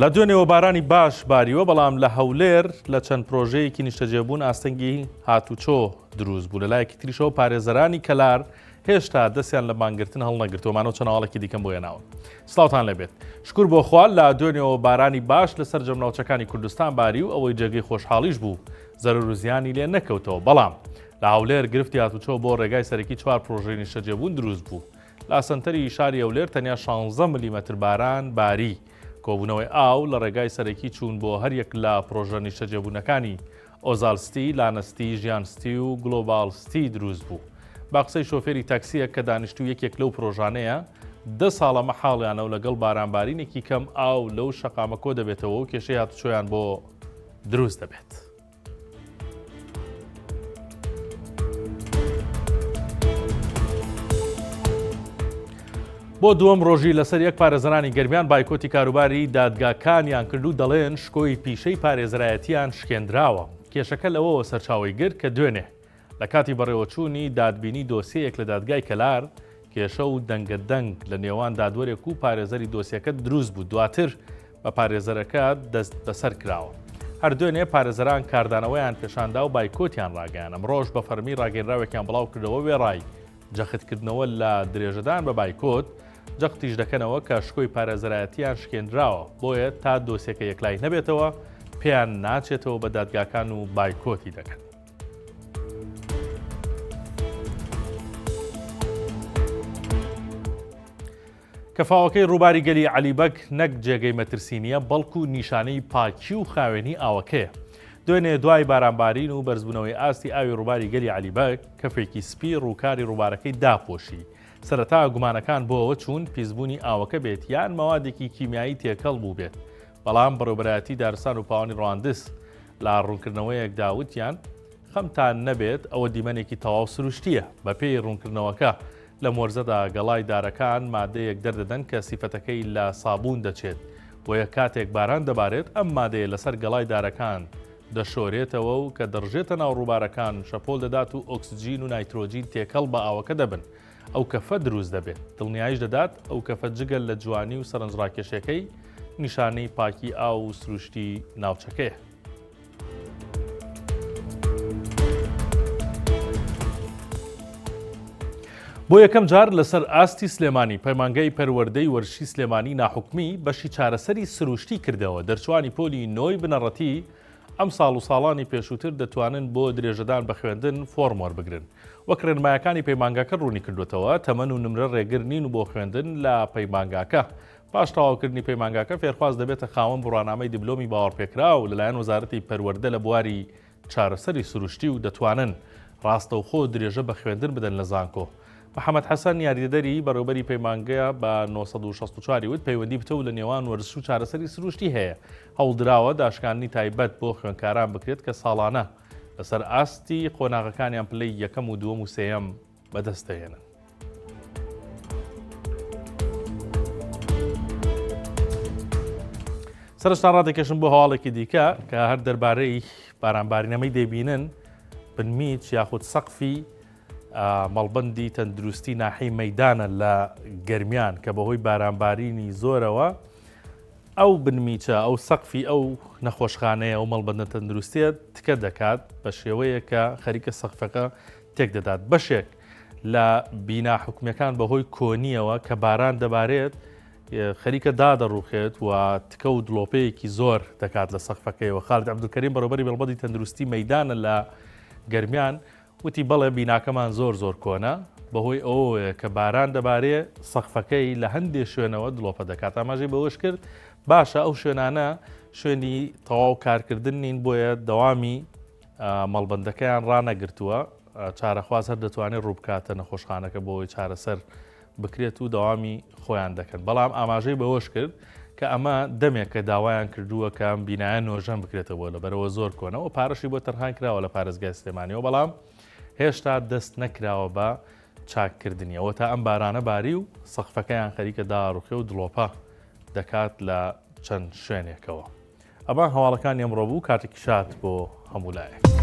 لە دوێنێوە بارانی باش باریوە، بەڵام لە هەولێر لە چەند پرۆژەیەکی نیشتەجێبوون ئاستەنگی هاتوچۆ دروست بوو. لەلایەکی تریشەوە پارێزەرانی کەلار هێشتا دەستیان لە مانگرتن هەڵنەگرتووە. مانەوە چەند هەواڵێکی دیکەم بۆ هێناون. سڵاوتان لێبێت. شکور بۆ خوا لە دوێنێوە بارانی باش لە سەرجەم ناوچەکانی کوردستان باری و ئەوەی جێگەی خۆشحاڵیش بوو زەرەر و زیانی لێ نەکەوتەوە، بەڵام لە هەولێر گرفتی هاتوچۆ بۆ ڕێگای سەرەکی چوار پرۆژەی نیشتەجێبوون دروست بوو. لە سەنتەری شاری هەولێر تەنیا شانزە ملیمەتر باران باری. کۆبوونەوەی ئاو لە ڕێگای سەرەکی چوون بۆ هەریەک لە پڕۆژە نیشتەجێبوونەکانی ئۆزال ستی، لانە ستی، ژیان ستی و گلۆباڵ ستی دروست بوو. بە قسەی شۆفێری تاکسییەک کە دانیشتووی یەکێک لەو پڕۆژانەیە، دە ساڵە مەحاڵیانە و لەگەڵ بارانبارینێکی کەم ئاو لەو شەقامە کۆدەبێتەوە و کێشەی هاتوچۆیان بۆ دروست دەبێت. بۆ دووەم ڕۆژی لەسەر یەک پارێزەرانی گەرمیان بایکۆتی کاروباری دادگاکانیان کرد و دەڵێن شکۆی پیشەی پارێزەرایەتیان شکێندراوە. کێشەکە لەوەوە سەرچاوەی گرت کە دوێنێ لە کاتی بەڕێوەچوونی دادبینی دۆسیەیەک لە دادگای کەلار، کێشە و دەنگە دەنگ لە نێوان دادوەرێک و پارێزەری دۆسیەکە دروست بوو، دواتر بە پارێزەرەکە دەست بەسەر کراوە. هەر دوێنێ پارێزەران کاردانەوەیان پێشاندا و بایکۆتیان ڕاگەیان، ئەمڕۆش بە فەرمی ڕاگەیەنراوێکیان بڵاوکردەوە وێڕای جەختکردنەوە لە درێژەدان بە بایکۆت، جەختیش دەکەنەوە کە شکۆی پارێزەرایەتییان شکێنراوە، بۆیە تا دۆسیەکە یەکلایی نەبێتەوە پێیان ناچێتەوە بە دادگاکان و بایکۆتی دەکەن. کەفاوەکەی ڕووباری گەلی عەلی بەگ نەک جێگەی مەترسی نییە، بەڵکو نیشانەی پاکی و خاوێنی ئاوەکەیە. دوێنێ دوای بارانبارین و بەرزبوونەوەی ئاستی ئاوی ڕووباری گەلی عەلی بەگ، کەفێکی سپی ڕووکاری ڕووبارەکەی داپۆشی. سەرەتا گومانەکان بۆ ئەوە چوون پیسبوونی ئاوەکە بێت یان مەوادێکی کیمیایی تێکەڵ بووبێت، بەڵام بەڕێوەبەرایەتی دارستان و پاوانی ڕواندز لە ڕوونکردنەوەیەکدا وتیان، خەمتان نەبێت ئەوە دیمەنێکی تەواو سروشتییە. بەپێی ڕوونکردنەوەکە، لەم وەرزەدا گەڵای دارەکان مادەیەک دەردەدەن کە سیفەتەکەی لە سابوون دەچێت، بۆیە کاتێک باران دەبارێت ئەم مادەیە لەسەر گەڵای دارەکان دەشۆرێتەوە و کە دەڕژێتە ناو ڕووبارەکان شەپۆل دەدات و ئۆکسجین و نایترۆجین تێکەڵ بە ئاوەکە دەبن ئەو کەفە دروست دەبێت، دڵنیایش دەدات ئەو کەفە جگە لە جوانی و سەرنجڕاکێشیەکەی نیشانەی پاکی ئاو و سروشتی ناوچەکەیە. بۆ یەکەم جار لەسەر ئاستی سلێمانی پەیمانگای پەروەردەی وەرزشی سلێمانی ناحکومی بەشی چارەسەری سروشتی کردەوە دەرچوانی پۆلی نۆی بنەڕەتی ئەمساڵ و ساڵانی پێشووتر دەتوانن بۆ درێژەدان بە خوێندن فۆرم وەربگرن. وەک ڕێنمایەکانی پەیمانگاکە ڕوونیکردووەتەوە، تەمەن و نمرە ڕێگر نین بۆ خوێندن لە پەیمانگاکە. پاش تەواوکردنی پەیمانگاکە فێرخواز دەبێتە خاوەن بڕوانامەی دیبلۆمی باوەڕپێکراو لەلایەن وەزارەتی پەروەردە لە بواری چارەسەری سروشتی و دەتوانن ڕاستەوخۆ درێژە بە خوێندن بدەن لە زانکۆ. محەمەد حەسەن، یاریدەدەری بەڕێوەبەری پەیمانگە بە 964 ی وت، پەیوەندی پتەو لە نێوان وەرزش و چارەسەری سروشتی هەیە، هەوڵدراوە داشکاندنی تایبەت بۆ خوێندکاران بکرێت کە ساڵانە لەسەر ئاستی قۆناغەکانیان پلەی یەکەم و دووەم و سێیەم بەدەست دەهێنن. سەرشتان ڕادەکێشم بۆ هەواڵێکی دیکە کە هەر دەربارەی بارانبارینەمەی دەیبینن بنمیچ یاخود سەقفی مەڵبەندی تەندروستی ناحی مەدانە لە گەرمیان کە بەهۆی بارانبارینی زۆرەوە ئەو بنمیچە ئەو سەقفی ئەو نەخۆشخانەیە ئەو مەڵبەندە تەندروستیە تکە دەکات بە شێوەیە کە خەریکە سەقفەکە تێک دەدات بەشێک لە بینا حکومیەکان بەهۆی کۆنیەوە کە باران دەبارێت خەریکە دادەڕوخێت و تکە و دڵۆپەیەکی زۆر دەکات لە سەقفەکەیەوە خالد عبدولکەریم بەڕێوبەری مەڵبەندی تەندروستی مەدانە لە گەرمیان وتی بەڵێ بیناکەمان زۆر زۆر کۆنە، بەهۆی ئەوەوەیە کە باران دەبارێ سەقفەکەی لە هەندێ شوێنەوە دڵۆپە دەکات. ئاماژەی بەوەشکرد، باشە ئەو شوێنانە شوێنی تەواو کارکردن نین بۆیە دەوامی مەڵبەندەکەیان ڕانەگرتووە، چارەخواز هەر دەتوانێت ڕووبکاتە نەخۆشخانەکە بۆ ئەوەی چارەسەر بکرێت و دەوامی خۆیان دەکەن، بەڵام ئاماژەی بەوەش کرد کە ئەمە دەمێکە داوایان کردووە کە ئەم بینایە نۆژەن بکرێتەوە لەبەرەوە زۆر کۆنەوە پارەشی بۆ تەرخان کراوە لە پارێزگای سلێمانیەوە بەڵام هێشتا دەست نەکراوە بە چاککردنی ئەوە تا ئەم بارانە باری و سەقفەکەیان خەریکە داڕوخێ و دڵۆپە دەکات لە چەند شوێنێکەوە. ئەمە هەواڵەکانی ئەمڕۆ بوو کاتێکی شاد بۆ هەموو لایەک.